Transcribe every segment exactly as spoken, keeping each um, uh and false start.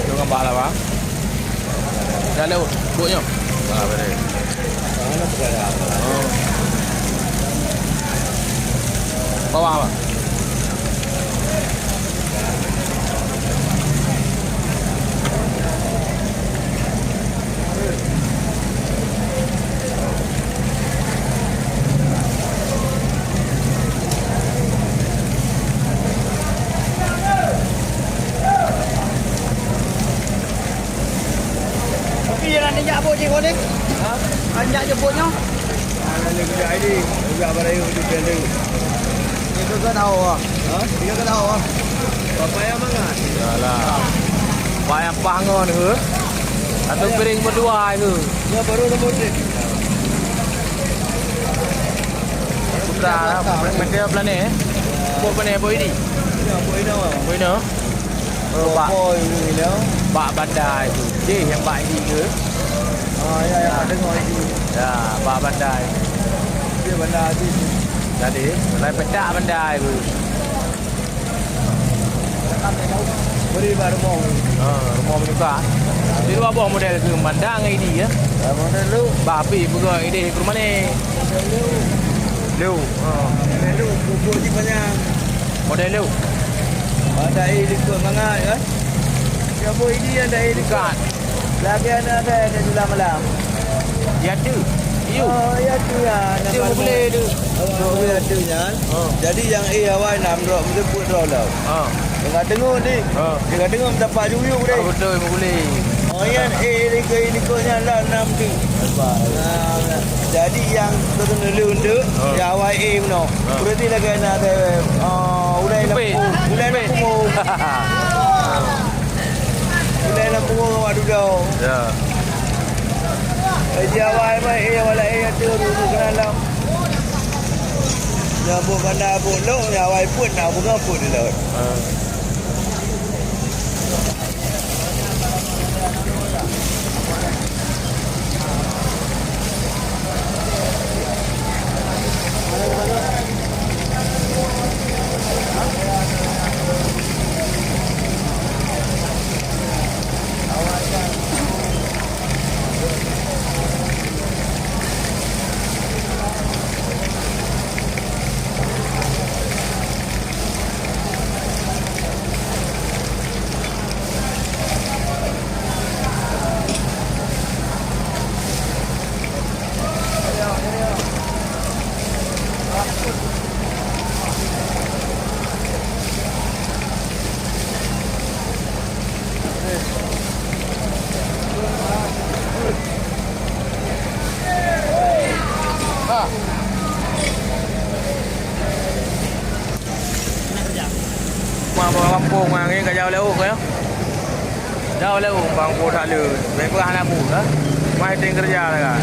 Tu gambar lah, bang. Dah lewat, buknya. Ah, betul. Oh. Bawah, bang. Tapi jalan injak abang cik Kodik. Ha? Injak jemputnya. Ada lagi dah ini. Juga barang itu dia tu. Itu kan awak. Ha? Dia kan awak. Bapak yang mangat. Yalah. Bapak yang pangon ke? Atau piring berdua itu? Ya, baru nombor tu. Putra lah, meter planet eh. Buat mana, buat ini? Ya, buat ini, awak. Buat ini? Oh, bak, bak bandar itu. Jih, yang bak ini ke? Ah, ya, ya, ada dengan ini. Ya, bak bandar itu. Dia bandar habis. Tadi, lain petak bandar itu. Beri bak rumoh. Ha, rumoh meunukar. Di luwa boh model keu mandang idéh, ya. Ha, model lu. Bah, api peugah idéh keu rumoh ni. Model lu. Lu. Ha. Model lu, pupuk jih panyang. Model lu. Ada air likot mangat, kan? Siapa idéh ada air likot? Bukan. Lagi aneuk saya ada di malam. Ya tu. Iyo. Oh, ya tu ya. Dia boleh tu. Oh, ya tu ya. Oh. Jadi yang eh awai nam drop mesti put drop lah. Ha. Tengah tengok ni. Ha. Tengah tengok dapat juyuk deh. Oh, betul boleh. Oh, ya eh ni ke ini kau nya lah nam tu. Nah, jadi yang tu tu dulu tu, ha, ya awai eh meno. Ha. Berarti lagi aneuk ada. Oh, ulai lampu. Ulai lampu. Ulai lam pungo awak dudoe. Ya. Eh, di awai mai, eh, awak laén atu duduk keunan lom. Nyan buet banda buet lôn, nyan awai pun nak bunga pun di laut. Ha. Mak bak gampông nyan ka jaoh lé ôk ya. Jaoh lé ôk bang po that le. Bèk peugah hana bu dah. Mai teng keureuja dah kan.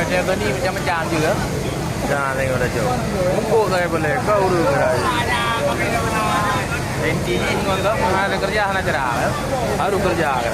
Macam ni macam-macam juga. Jangan tengok dah jauh. Mupuk saya boleh, kau urus saya. Inti jih ngon kau, hana keureuja, hana cara, ya. Harus keureuja, kan.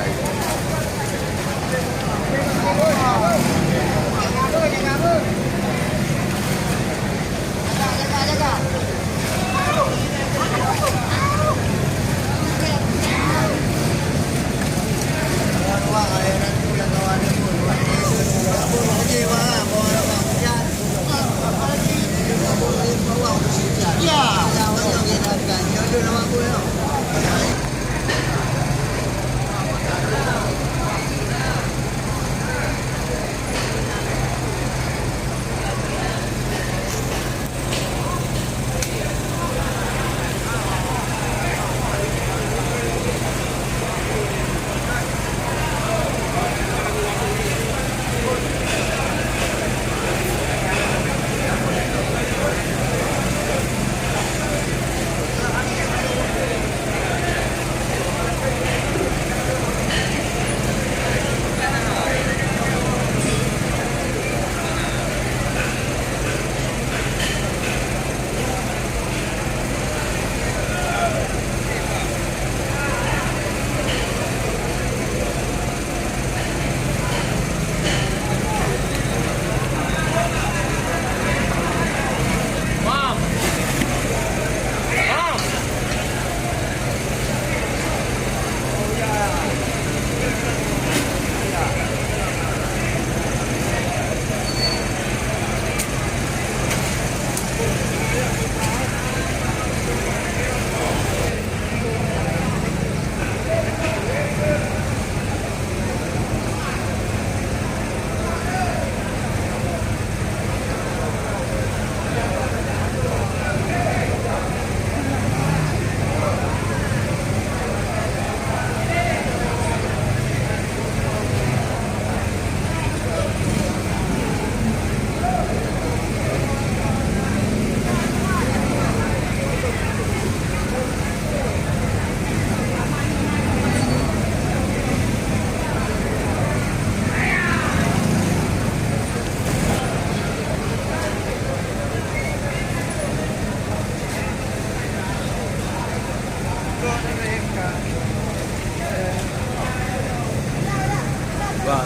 Bang.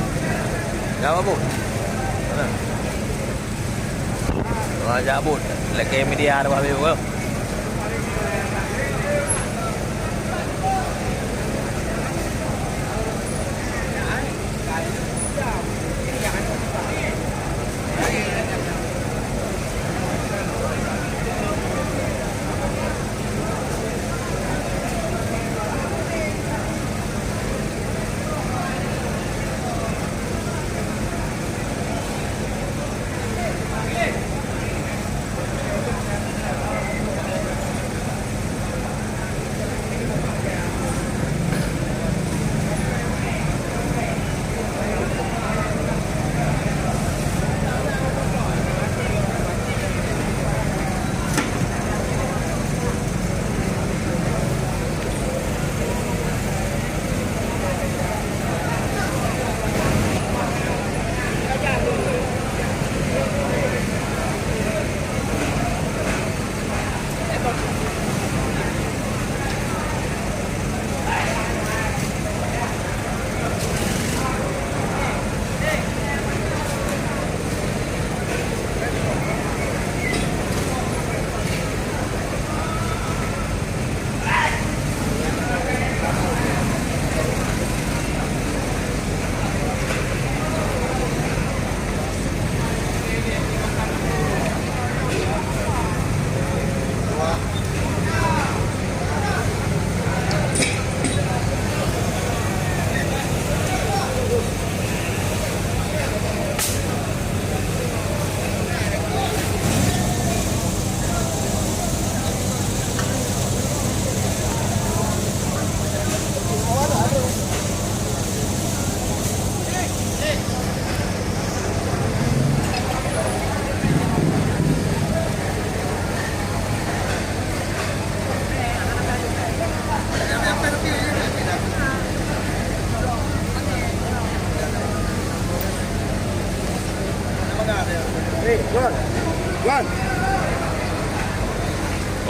Ya, Babu. Mana? Wah, jak buet. Lakèe media dah habéh, beuh.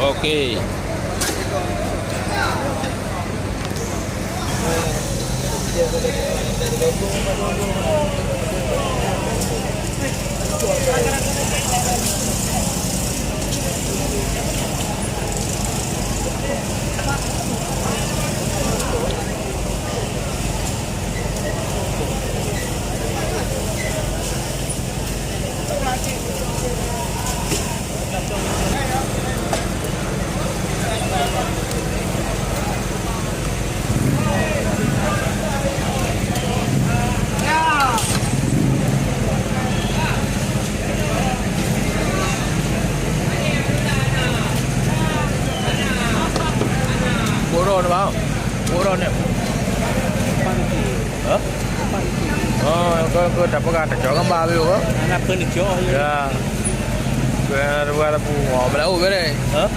Okey. Buron, bang. Buron ni. Hah? Oh, kau, kau tak pegang, tak cakap gambar dulu, kau. Anak pun cok. Ya. Kau yang ada buat apa? Oh, berlalu ke ni? Hah?